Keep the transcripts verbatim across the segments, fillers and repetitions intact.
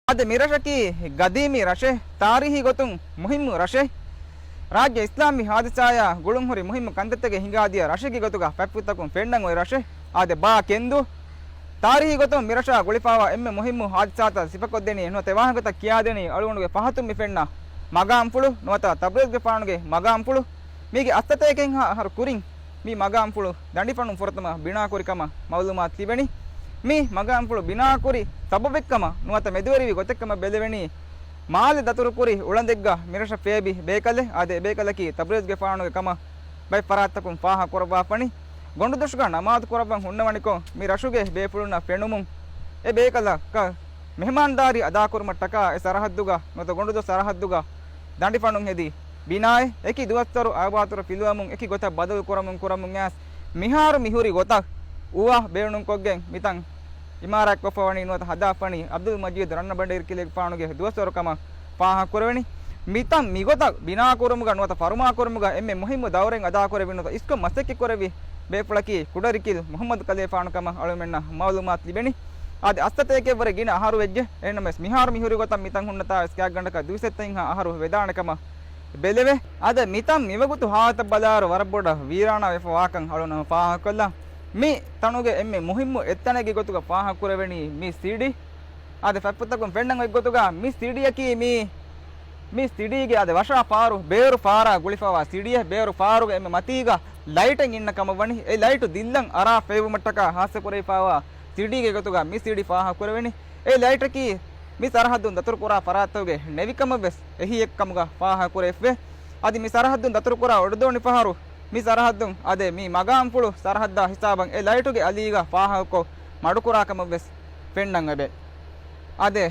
އަދި މިރަށަކީ ގަދީމީ ރަށެއް، ތާރީހީ ގޮތުން މުހިއްމު ރަށެއް، ރާއްޖެ އިސްލާމީ ހާދިސާއާ ގުޅުންހުރި މުހިއްމު ކަންތައްތަކެއް ހިނގާދިޔަ ރަށެއްގެ ގޮތުގަ ފަތްފުތަކުން ފެންނަން އޮތް ރަށެއް. އާދެ، ބާ ކެންދޫ. ތާރީހީ ގޮތުން މިރަށާ ގުޅިފާވާ އެންމެ މުހިއްމު ހާދިސާތައް ސިފަކޮށްދެނީ ނުވަތަ އެ ވާހަކަތައް ކިޔާދެނީ އަޅުގަނޑުގެ ފަހަތުން މި ފެންނަ މަގާމްފުޅު ނުވަތަ ތަބްރީޒްގެފާނުގެ މަގާމްފުޅު. މީގެ އަށްސަތޭކައެއްހާ އަހަރު ކުރިން މި މަގާމްފުޅު ދަނޑިފަނުން ފުރަތަމަ ބިނާކުރި ކަމަށް މައުލޫމާތު ލިބެނީ. މި މަގާމްފުޅު ބިނާކުރި ސަބަބެއްކަމަށް ނުވަތަ މެދުވެރިވި ގޮތެއްކަމަށް ބެލެވެނީ، މާލެ ދަތުރުކުރި އުޅަނދެއްގަ މިރަށަށް ފޭބި ބޭކަލެއް، އާދެ، އެ ބޭކަލަކީ ތަބްރީޒްގެފާނުގެ ކަމަށް ބައެއް ފަރާތްތަކުން ފާހަގަކުރައްވާފަނީ. ގޮނޑުދޮށުގަ ނަމާދު ކުރައްވަން ހުންނަވަނިކޮށް، މި ރަށުގެ ބޭފުޅުންނަށް ފެނުމުން، އެ ބޭކަލަކަށް މެހެމާންދާރީ އަދާކުރުމަށްޓަކާ އެ ސަރަހައްދުގަ ނުވަތަ ގޮނޑުދޮށް ސަރަހައްދުގަ ދަނޑިފަނުން ހެދި ބިނާއެއް އެކި ދުވަސްވަރު އައިބާތުރަ ފިލުވަމުން އެކި ގޮތަށް ބަދަލު ކުރަމުން ކުރަމުން އައިސް، މިހާރު މި ހުރި ގޮތަށް އުވާ ބޭނުންކޮށްގެން މިތަން އިމާރާތްކޮށްފަވަނީ ނުވަތަ ހަދާފަނީ އަބްދުލް މަޖީދު ރަންނަބަނޑޭރި ކިލެގެފާނުގެ ދުވަސްވަރު ކަމަށް ފާހަގަކުރެވެނީ. މިތަން މިގޮތަށް ބިނާކުރުމުގަ ނުވަތަ ފަރުމާކުރުމުގަ އެންމެ މުހިއްމު ދައުރެއް އަދާކުރެއްވި ނުވަތަ އިސްކޮށް މަސައްކަތްކުރެއްވި ބޭފުޅަކީ ކުޑަރިކިލް މުހައްމަދު ކަލޭފާނު ކަމަށް އަޅުމެންނަށް މައުލޫމާތު ލިބެނީ. އާދެ، އަށްސަތޭކައެއްވުރެ ގިނަ އަހަރު ވެއްޖެ. އެހެންނަމަވެސް މިހާރު މި ހުރި ގޮތަށް މިތަން ހުންނަތާ ވެސް ގާތްގަނޑަކަށް ދުއިސައްތައެއްހާ އަހަރު ވެދާނެ ކަމަށް ބެލެވޭ. އާދެ، މިތަން މިވަގުތު ހާލަތަށް ބަލާއިރު ވަރަށް ބޮޑަށް ވީރާނާ ވެފަ ވާކަން އަޅުނަމަ ފާހަގަކޮށްލަން. މި ތަނުގެ އެންމެ މުހިއްމު އެއްތަނެއްގެ ގޮތުގަ ފާހަގަކުރެވެނީ މި ސިޑީ. އާދެ، ފަތްފުތަކުން ފެންނަން އޮތް ގޮތުގަ މި ސިޑީއަކީ މި، މި ސިޑީގެ އާދެ ވަށާ ފާރު، ބޭރު ފާރާ ގުޅިފަވާ ސިޑީއެއް. ބޭރު ފާރުގެ އެންމެ މަތީގަ ލައިޓެއް އިންނަ ކަމަށް ވަނީ. އެ ލައިޓު ދިއްލަން އަރާ ފޭބުމަށްޓަކާ ހާއްސަކުރެވިފަވާ ސިޑީގެ ގޮތުގަ މި ސިޑީ ފާހަގަކުރެވެނީ. އެ ލައިޓަކީ މި ސަރަހައްދުން ދަތުރުކުރާ ފަރާތްތަކުގެ ނެވިކަމަށްވެސް އެހީއެއްކަމުގަ ފާހަގަކުރެވިފަ. އަދި މި ސަރަހައްދުން ދަތުރުކުރާ އޮޑުދޯނި ފަހަރު މި ސަރަހައްދުން އާދެ، މި މަގާމްފުޅު ސަރަހައްދާ ހިސާބަށް އެ ލައިޓުގެ އަލީގަ ފާހަގަކޮށް މަޑުކުރާ ކަމަށްވެސް ފެންނަން އެބެ. އާދެ،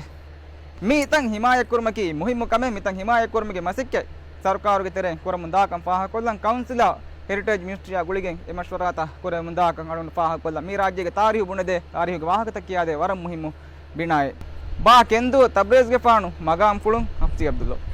މި ތަން ހިމާޔަތްކުރުމަކީ މުހިއްމު ކަމެއް. މި ތަން ހިމާޔަތްކުރުމުގެ މަސައްކަތް ސަރުކާރުގެ ތެރެއިން ކުރަމުން ދާކަން ފާހަގަކޮށްލަން. ކައުންސިލާ ހެރިޓޭޖް މިނިސްޓްރީއާ ގުޅިގެން އެ މަޝްވަރާތައް ކުރެވެމުން ދާކަން އަޅުގަނޑު ފާހަގަކޮށްލަން. މީ ރާއްޖޭގެ ތާރީހު ބުނެދޭ، ތާރީހުގެ ވާހަކަތައް ކިޔާދޭ ވަރަށް މުހިއްމު ބިނާއެއް. ބާ ކެންދޫ، ތަބްރީޒްގެފާނު، މަގާމްފުޅުން ހަފްސީ އަބްދުﷲ.